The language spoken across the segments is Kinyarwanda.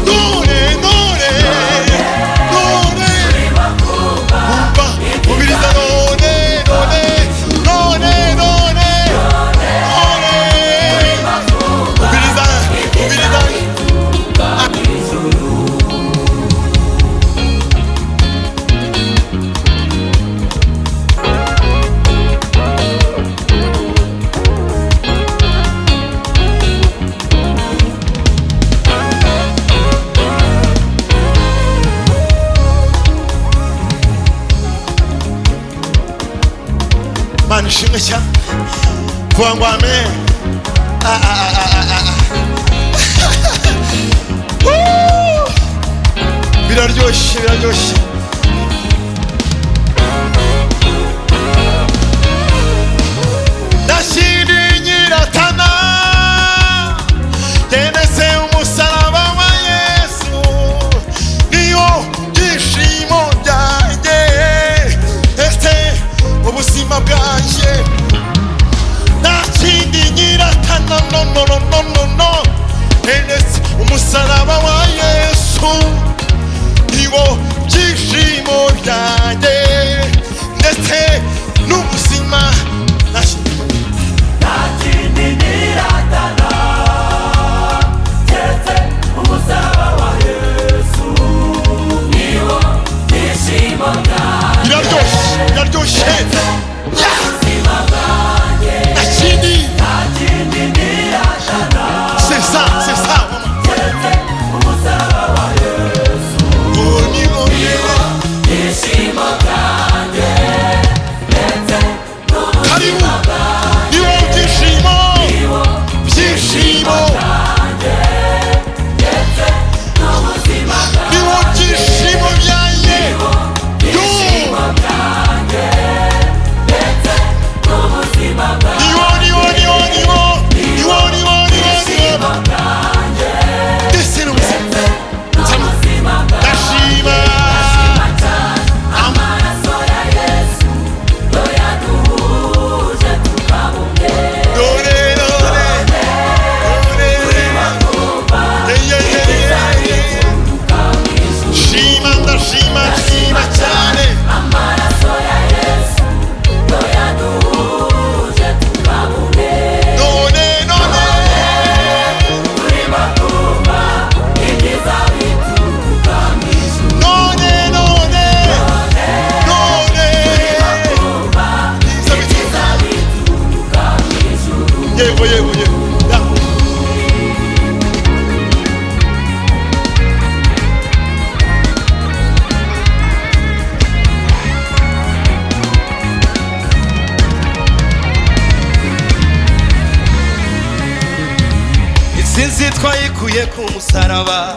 None, none, none, umva, umviriza none, none, none, none, none, umviriza, umviriza. Mana ishimwe cyane, vuga ngo amen. Ah, ah, ah, ah, ah, ah. Woo! Biraryoshye, biraryoshye. Ndashindi nyiratana Genese umusaraba wa Yesu, niyo byishimo byanjye, ese ubuzima bwanjye. Nta kindi nyiratana, no, no, no, no, no, no. Genese umusaraba wa Yesu, niwo byishimo byanjye, ndetse n'ubuzima. Biraryoshye, biraryoshye. Nta kindi. C'est ça, c'est ça, maman. Oh, niwo, niwo. Karibu. Niwo byishimo, byishimo. Niwo byishimo byanjye. Yo. Niwo, niwo, niwo, niwo. Niwo, niwo, niwo, niwo. Ndetse n'ubuzima. Ndashima. Dore, dore. Dore. Yeah, yeah, yeah, yeah, yeah. Shima, ndashima, shima cyane. None, none. None, none. None. Yego, yego, yego. Ya. Intsinzi twayikuye ku musaraba,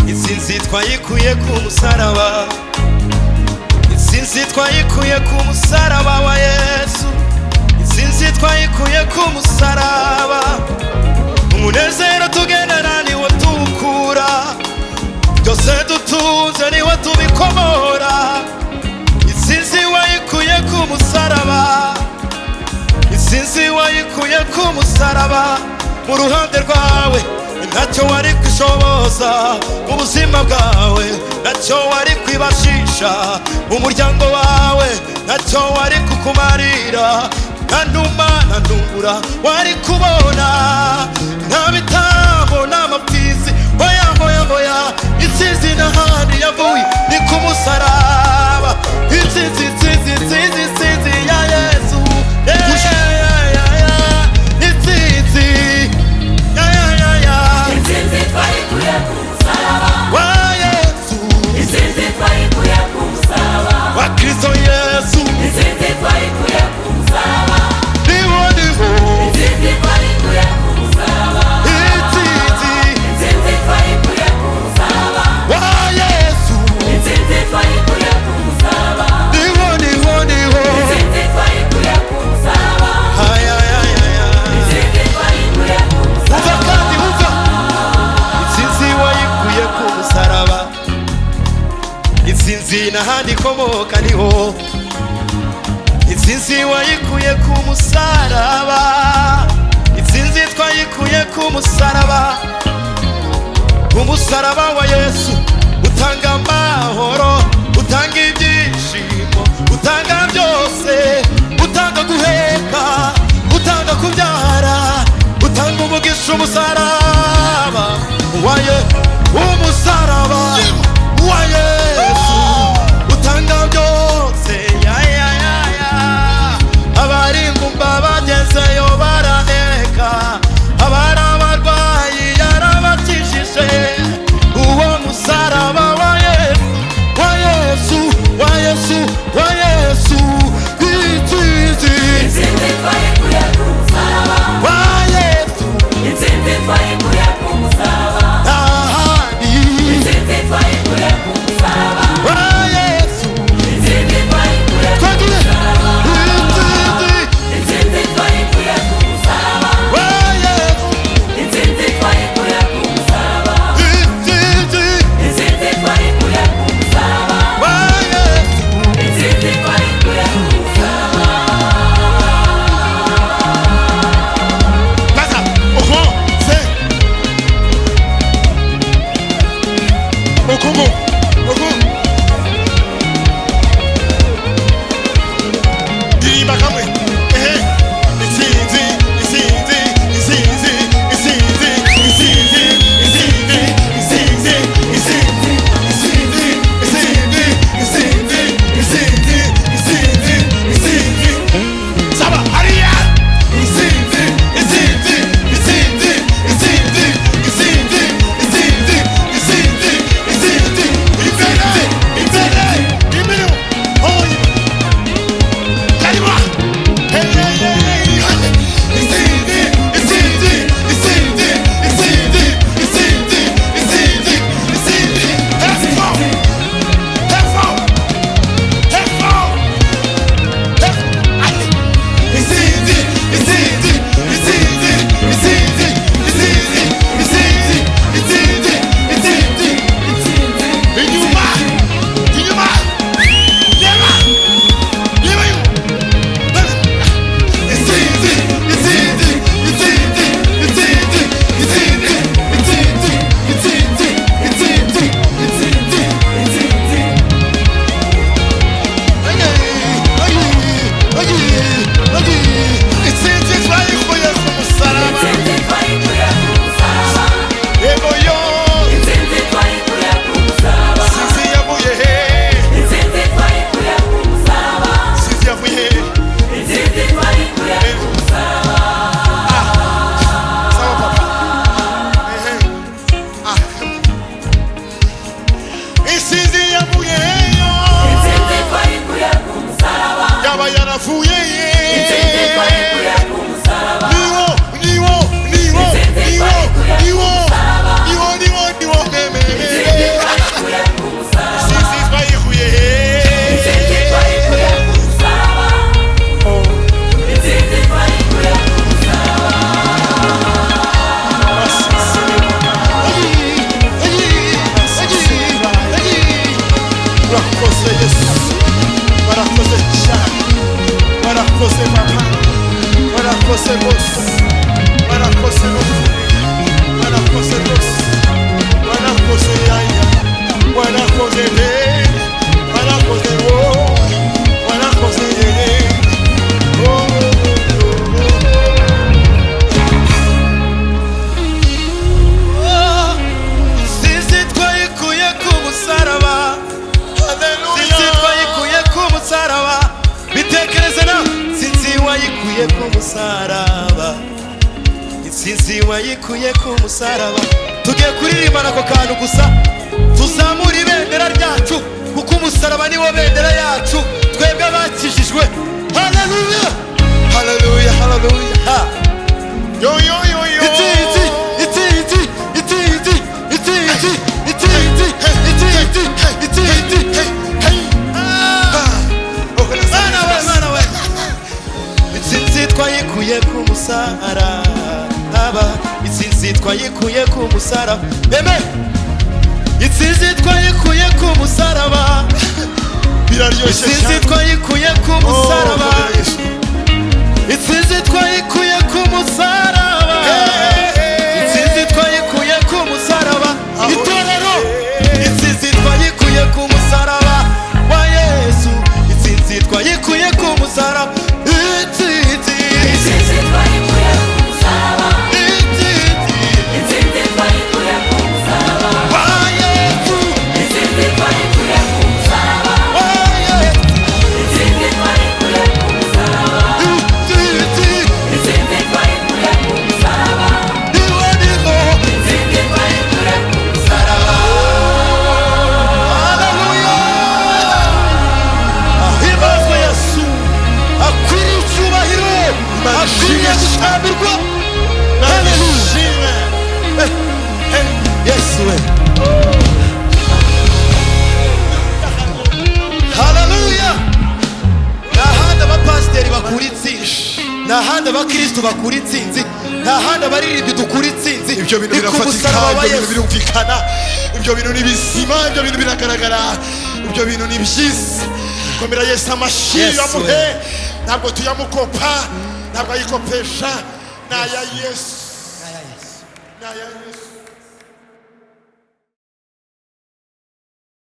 intsinzi twayikuye ku musaraba, intsinzi twayikuye ku musaraba wa Yesu, intsinzi twayikuye ku musaraba. Umunezero tugendana niwo tuwukura, byose dutunze niwo tubikomora. Intsinzi wayikuye ku musaraba, intsinzi wayikuye ku musaraba. Mu ruhande rwawe ntacyo wari kwishoboza, mu buzima bwawe ntacyo wari kwibashisha, mu muryango wawe ntacyo wari kukumarira, nta numa nta ntungura wari kubona, nta bitambo nta mapfizi. Hoya, hoya, hoya, intsinzi n'ahandi yavuye ni ku musaraba. Intsinzi, intsinzi, intsinzi, intsinzi ya Yesu. Yeah, yeah, yeah, yeah. Intsinzi. Yeah, yeah, yeah, yeah. Intsinzi twayikuye ku musaraba. Wa Yesu. Intsinzi twayikuye ku musaraba. Wa Kristo Yesu. Intsinzi twayikuye ku musaraba. Niho, niho. Intsinzi twayikuye ku musaraba. Intsinzi. Intsinzi twayikuye ku musaraba. Wa Yesu. Intsinzi twayikuye ku musaraba. Niho, niho, niho. Intsinzi twayikuye ku musaraba. Ay, ay, ay, ay, ay. Intsinzi twayikuye ku Umva musaraba. kandi umva. Intsinzi wayikuye ku musaraba, intsinzi n'ahandi ikomoka niho. Intsinzi wayikuye ku musaraba, intsinzi twayikuye ku ku musaraba. Umusaraba wa Yesu utanga amahoro, utanga ibyishimo, utanga byose, utanga guheka, utanga kubyara, utanga umugisha. Umusaraba wa umusaraba wa Yesu utanga byose. Ya ya ya ya, abari ingumba bagezeyo baraheka, abari abarwayi yarabakijije. Uwo musaraba wa Yesu, wa Yesu, wa Yesu, wa Yesu, intsinzi. Intsinzi twayikuye ku musaraba. Wa Yesu. Intsinzi twayikuye ku musaraba. Ahandi. Intsinzi twayikuye ku musaraba. Wa Yesu. Intsinzi twayikuye ku Twagiye. musaraba. Intsinzi. Intsinzi twayikuye ku musaraba. Wa Yesu. Intsinzi twayikuye ku musaraba. Intsinzi. Intsinzi twayikuye ku musaraba. Wa Yesu. Intsinzi twayikuye ku musaraba. Pasa, ojo, se. Okungu, okungu. Ndirimba kamwe. Ehe. Intsinzi, intsinzi, intsinzi, intsinzi, intsinzi, intsinzi, intsinzi, intsinzi, intsinzi, intsinzi, intsinzi, intsinzi, intsinzi, intsinzi. Saba, hariya. Intsinzi, intsinzi, intsinzi, intsinzi, intsinzi, intsinzi, intsinzi, intsinzi, imbere, imbere, imbere. Oh, Kalima. Hey, hey, hey, hey. Intsinzi, intsinzi, intsinzi, intsinzi, intsinzi, intsinzi, intsinzi. Hepfo, hepfo, hepfo, hepfo. Intsinzi, intsinzi, intsinzi, intsinzi, intsinzi, intsinzi, intsinzi, intsinzi, intsinzi. Inyuma, inyuma, reba, reba inyuma. Intsinzi, intsinzi, intsinzi, intsinzi, intsinzi, intsinzi, intsinzi, intsinzi, intsinzi, intsinzi. Intsinzi twayikuye ku musaraba. Intsinzi twayikuye ku musaraba. Yego yo. Intsinzi twayikuye ku musaraba. Sinzi yavuye he. Intsinzi twayikuye ku musaraba. Sinzi yavuye he. Intsinzi twayikuye ku musaraba. Sawa papa. Ehe. Ah. Intsinzi yavuye he yo. Intsinzi twayikuye ku musaraba. Yaba yaravuye he. Intsinzi twayikuye ku musaraba. Niwo, niwo, niwo, niwo, niwo, niwo, niwo, niwo, me, me, me, Intsinzi me. twayikuye ku musaraba. Intsinzi twayikuye he. Intsinzi twayikuye ku musaraba. Intsinzi twayikuye ku musaraba. Urakoze Yesu, warakoze cyane, warakoze papa, warakoze bose, warakoze n'ukuri, warakoze rwose, warakoze yaya, warakoze be, warakoze wo, warakoze yeye. Oh, oh, oh, oh. Intsinzi twayikuye ku musaraba. Hallelujah. Intsinzi twayikuye ku musaraba. Bitekereze nawe. Intsinzi wayikuye ku musaraba. Intsinzi wayikuye ku musaraba. Tugiye kuririmbana ako kantu gusa, tuzamure ibendera ryacu, kuko umusaraba niwo bendera yacu twebwe abakijijwe. Haleluya, haleluya, haleluya. Ha. Yo, yo, yo, yo. Intsinzi, intsinzi, intsinzi, intsinzi, intsinzi, intsinzi, intsinzi. Hey, hey. Ah! Mana we, mana we. Intsinzi twayikuye ku musaraba. Intsinzi twayikuye ku musaraba. Eme. Intsinzi twayikuye ku musaraba. Biraryoshye Intsinzi cyane. twayikuye ku musaraba. Oh, Yesu. Intsinzi twayikuye ku musaraba. Hey, hey. Handi abakristo bakura intsinzi, nta handi abaririmbyi dukura intsinzi. Ibyo bintu Ni ku birafatika. musaraba wa Ibyo bintu Yesu. birumvikana, ibyo bintu ni bizima, ibyo bintu biragaragara, ibyo bintu ni byiza. Komera Yesu amashyi. Yesu. Yamuhe, ntabwo tuyamukopa, ntabwo ayikopesha, ni aya Yesu, ni aya Yesu.